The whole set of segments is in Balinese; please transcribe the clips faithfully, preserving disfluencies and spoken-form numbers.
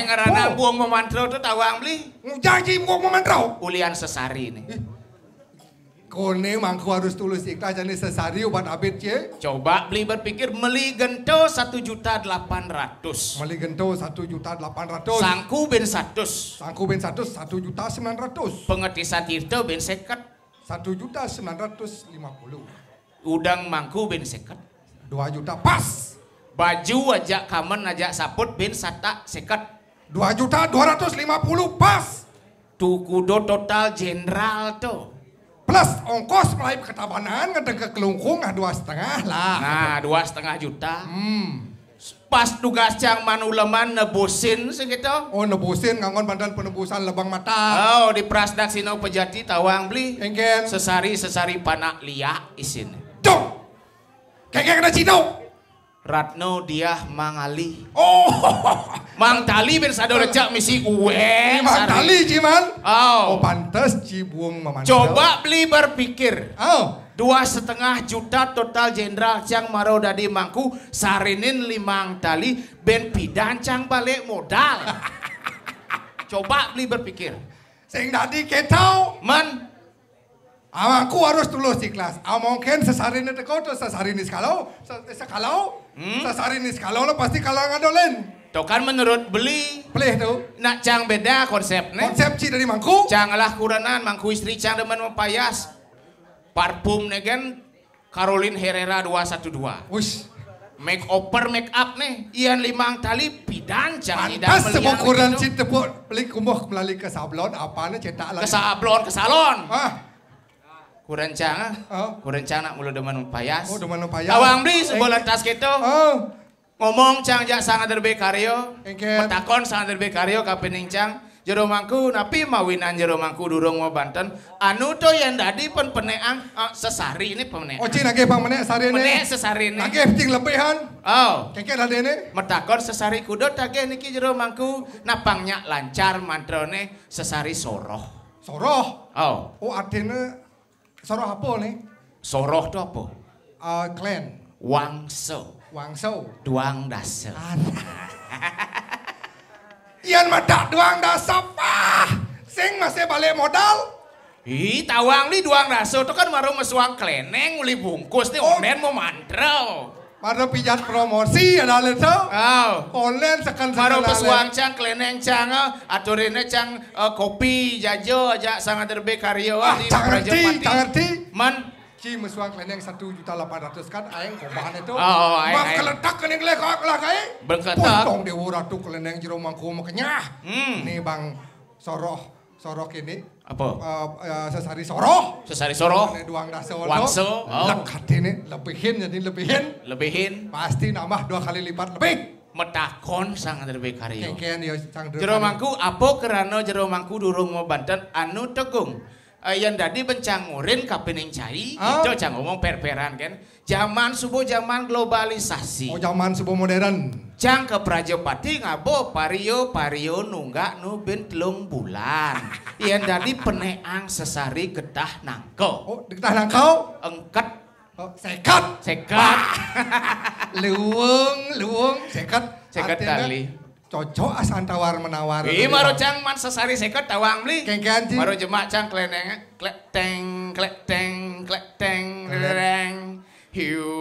Ngaranna buung mamantra to tawang beli. Ngujang ci buung mamantra. Ulian sesari nih. Koné mangku harus tulus ikhlas jani sesari obat abit ci. Coba beli berpikir, meli gento satu juta delapan ratus. Meli gento satu juta delapan ratus. Sangku bin satus. Sangku bin satus satu juta sembilan ratus. Pengetisan tirta bin seket. Satu juta sembilan ratus lima puluh. Udang mangku bin seket. Dua juta pas. Baju aja kamen aja saput bin sata seket. Dua juta dua ratus lima puluh pas. Tu kudo total jenderal to. Plus ongkos mulai ke Tabanan ngadeg ke Kelungkung ah dua setengah lah. Nah, dua setengah juta. Hmm. Pas tugas cang manuleman nebusin segitu. Oh, nebusin nganggon badan penebusan lebang mata. Oh, di Prasdaksina Pejati tawang beli. Engken. Sesari-sesari panak liak isin. Dong. Kengkeng kena ciduk. Ratno Diah Mangali. Oh. Mang Tali bin sado lecak misi uweng. Mang Tali, Ciman. Oh. Oh, pantes Cibung memantel. Coba beli berpikir. Oh. Dua setengah juta total jenderal cang maro dadi mangku, sarinin limang tali, ben pidan cang balik modal. Coba beli berpikir. Sing dadi ketau. Man. Amangku harus tulus ikhlas. Amongken sesarine teko to sesarini sekalo, se-, sekalo, hmm? Sesarini sekalo lo pasti kalang adolen. To kan menurut beli. Pelih tu. Nak cang beda konsep ne. Konsep ci dari mangku. Cang lah kurenan, mangku istri cang demen mempayas. Parfum ne gen Caroline Herrera dua satu dua. Ush. Make over, make up ne. Ian limang tali pidan cang. Pantas sebukuran gitu. Ci tepuk beli kumuh melalui ke sablon, apa ne cetak lagi. Ke sablon, ke salon. Ah. Kurencang, ah. Oh. Kurencang nak mulu demen payas. Oh, demen payas. Tawang beli sebulan tas gitu. Oh. Ngomong cang jak sangat derbe karyo. Engken. Metakon sangat derbe karyo kapining cang. Jero mangku, napi mawinan jero mangku durung mau banten. Anu to yang dadi pen peneang, ah, sesari ini peneang. Oh, ci nagih pang menek sari ini. Menek sesari ini. Nagih cing lebihan. Oh. Kengkek dadi ini. Metakon sesari kudo tagih niki jero mangku. Napang nyak lancar mantrone sesari soroh. Soroh. Oh. Oh, artine soroh apa nih? Soroh to apa? Ah, klen. Wangso. Wangso. Duang dasa. Alah. Ian medak duang dasa, pah. Sing masih balik modal. Ih, tawang li duang dasa to kan baru mesuang kleneng uli bungkus nih. Oh. Onden mau mantra. Maro pijat promosi ada le to. Oh. Online seken. Maro seken pesuang ale. Cang, kleneng cang, eh, aturine cang, eh, kopi jajo aja sangat derbe karyo. Ah, di cang ngerti, Prajapati. Cang ngerti. Man. Ci mesuang kleneng satu juta delapan ratus kan aing kobahan itu. Oh, aing, bang aing. Keletak kene lekak lah kai. Bengketak. Potong dewa ratu kleneng jero mangku makenyah. Hmm. Nih bang soroh, soroh kene. Apa? Eh, eh, sesari soroh. Sesari soroh. Ane duang dasa. Wangso. Oh. Lek hati nih lebihin jadi lebihin. Lebihin. Pasti nambah dua kali lipat lebih. Metakon sangat lebih karyo. Kengken ya sang. Jero mangku apa kerana jero mangku durung mau banten anu tegung. Eh, yang dadi bencang ngurin kapining cai, ah? Kita cang ngomong per-peran kan. Zaman subuh zaman globalisasi. Oh, zaman subuh modern. Cang ke Prajapati ngabo pario, pario nunggak nu bin telung bulan. Yang dadi peneang sesari getah nangko. Oh, getah nangko? Engket. Oh, seket. Seket. Luung, luung, seket. Seket. Artinya, kali. Cocok asal tawar menawar. Ih, baru cang man sesari seket tawang beli. Kengken, Ci. Baru jemak cang kleneng, klek teng, klek teng, klek teng, kleneng. Hiu,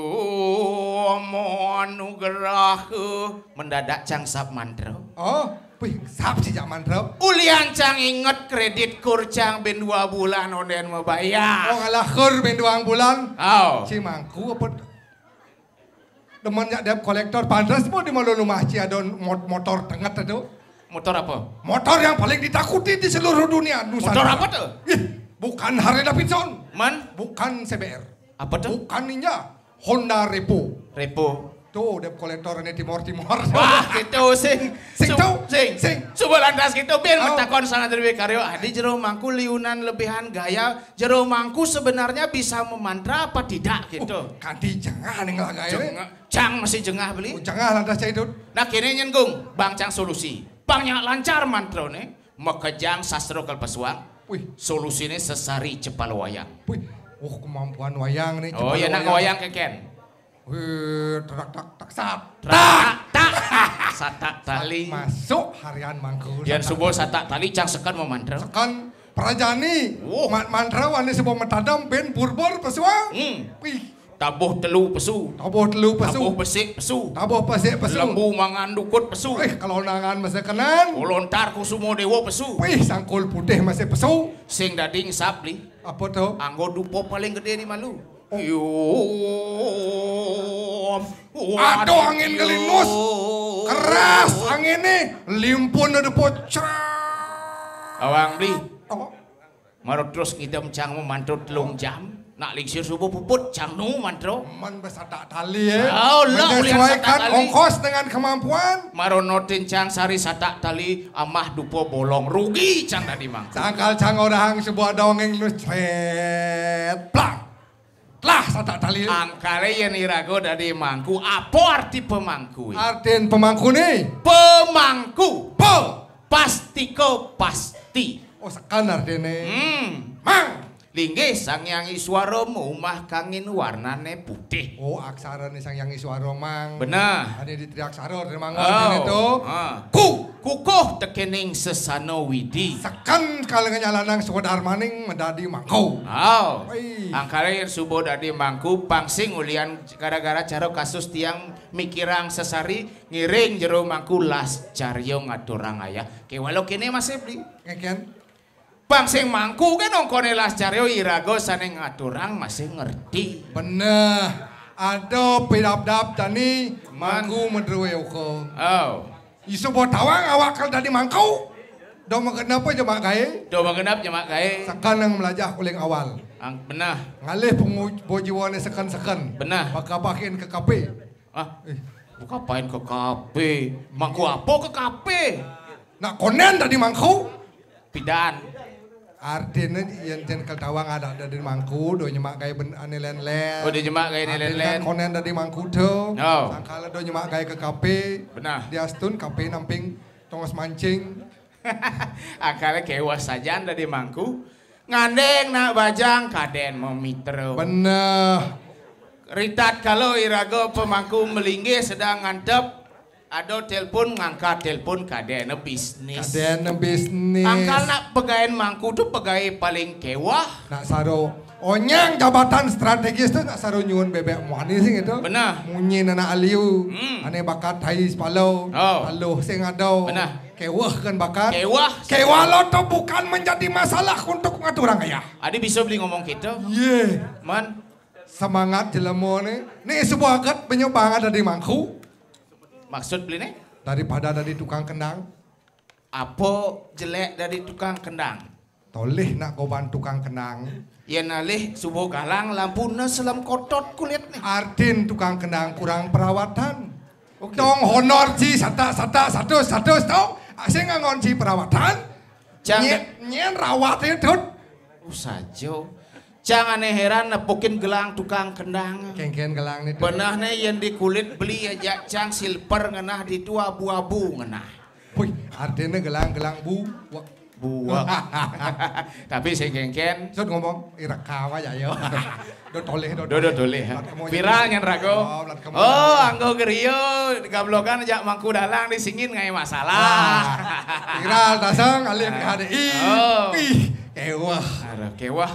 mohon nugerah, eh. Mendadak cang sap mantra. Oh, wih, sap sih cak mantra. Ulian cang inget kredit kur cang bin dua bulan onden mau bayar. Oh, ngalah kur bin dua bulan. Oh. Ci mangku apa? Demen nyak debt collector, pantes mau di malu rumah ci ada mot-, motor tenget itu. Motor apa? Motor yang paling ditakuti di seluruh dunia, Nusantara. Motor apa tuh? Ih, bukan Harley Davidson. Man? Bukan C B R. Apa tuh? Bukan Ninja. Honda Repo. Repo. Tuh, debt collector ini Timor-Timor. Wah, gitu, sing. Sing, tuh. Sing. Sing. Coba lantas gitu, bin. Oh. Metakon sangat lebih karyo. Adi jero mangku liunan lebihan gaya. Jero mangku sebenarnya bisa memantra apa tidak gitu? Uh, kanti jengah nih ngelah gaya. Jengah. Cang masih jengah beli. Oh, jengah lantas cai dud. Nah, kini nyenggung, bang cang solusi. Bang nyak lancar mantra nih, makejang sastra kalpesuang. Wih. Solusinya sesari cepal wayang. Wih, oh, kemampuan wayang nih. Oh, cepal iya, nak wayang. Wayang keken. Wih, terak tak tak sat. Tak, tak. Satak tali. Masuk harian mangku. Yén suba satak tali cang seken mamantra. Seken prajani. Oh. Ma-, mantra ané suba matadem bin burbur pesuang. Hmm. Wih. Tabuh telu pesu. Tabuh telu pesu. Tabuh besik pesu. Tabuh besik pesu. Lembu mangan dukut pesu. Wih, kalonangan masekenan. Lontar kusuma déwa pesu. Wih, sangkul putih masih pesu. Sing dadi ngesap, Bli. Apa to? Anggo dupa paling gedé di malu. Oh. Yo. Aduh, angin ngelimus. Keras anginné. Limpun ada pocrang. Awang Bli. Oh. Mara terus ngidem cang mamantra telung jam. Nak lingsir suba puput cang nu mantra. Men besatak tali, eh. Oh, lah, ulian satak tali. Menyesuaikan ongkos dengan kemampuan. Mara notin cang sari satak tali amah dupa bolong. Rugi cang dadi mangku. Sangkal cang orahang suba ada angin ngelimus, crét, plak. Telah satak tali. Angkalé yén iraga dadi mangku, apa arti pemangku? Artin pemangku né? Pemangku. Pe. Pastika pasti. Oh, seken artiné. Hmm. Mang. Linggih Sang Hyang Iswara maumah kangin warnané putih. Oh, aksarané Sang Hyang Iswara, Mang. Beneh. Ané di triaksara, artiné manggon. Oh. Artiné to. Ha. Ku. Kukuh tekéning sesana widi. Seken kala nyalanang swadarmaning madadi mangku. Oh. Wih. Angkara yén suba dadi mangku, pang sing ulian gara-gara cara kasus tiang mikirang sesari, ngiring jero mangku las carya ngaturang ayah. Kéwala kéné masih, Bli. Ngéngkén. Pang sing mangku ké nongkoné las carya iraga sané ngaturang masih ngerti. Beneh. Ada pidabdab tani mangku madrué oka. Oh. Isu bo tawang awak kal dadi mangku. Do magenep aja mak gaé. Do magenep aja mak gaé. Seken nang melajah uling awal. Ang beneh. Ngalih pengu-, bo jiwané seken-seken. Beneh. Bakabahin ke kape. Ah, eh, buka pain ke kape. Mangku apa ke kape? Nak konen dadi mangku. Pidan. Artiné yén cén kal tawang ada dadi mangku, do nyemak gaé ben ané lén-lén. Oh, do nyemak gaé ané lén-lén. Artiné konen dadi mangku to. Oh. Sangkala do nyemak gaé ke kape. Beneh. Diastun kape namping tongos mancing. Angkalé kéweh sajan dadi mangku. Ngandéng nak bajang kadén mamitra. Beneh. Ritat kala iraga pemangku malinggih sedeng ngantep, ada telepon ngangkat telepon kadén bisnis. Kadén bisnis. Angkal nak pegaén mangku to pegaé paling kéweh. Nak saro. Onyang jabatan strategis to nak saro nyuun bebek muani sing to. Beneh. Munyi anak aliu. Hmm. Ané bakat tai sepalo. Oh. Aluh sing ada. Beneh. Kéweh kan bakat. Kéweh. Kéweh lo to bukan menjadi masalah untuk ngaturang ayah. Adi bisa Bli ngomong kéto. Yé. Man. Semangat jelema né. Né suba aget banyak banget dadi mangku. Maksud Bli né? Daripada dadi tukang kendang. Apa jelék dadi tukang kendang? Tolih nak goban tukang kendang. Yén alih suba galang lampuna selem kotot kulitné. Artin tukang kendang kurang perawatan. Oké. Dong honor ji satak-satak satus-satus to. Sing nganggon ji perawatan. Cang nyén, nyén rawat itu. Oh, saja. Cang ané héran nepukin gelang tukang kendang. Kéngkén gelang né. Benehné yén di kulit Bli ajak cang silver ngenah ditu abu-abu ngenah. Wih, artiné gelang-gelang bu-, wa-, buwek. Tapi sing kéngkén. Sut ngomong, ireka waé ya. Do tolih, do. Do, do tolih, ha. Plat kemo. Viral nyén raga. Oh, plat kemo. Oh, anggo gerio gablokan jak mangku dalang di singin ngaé masalah. Wah. Viral tasang alih P H D I. Oh. Wih, kéweh. Aduh, kéweh.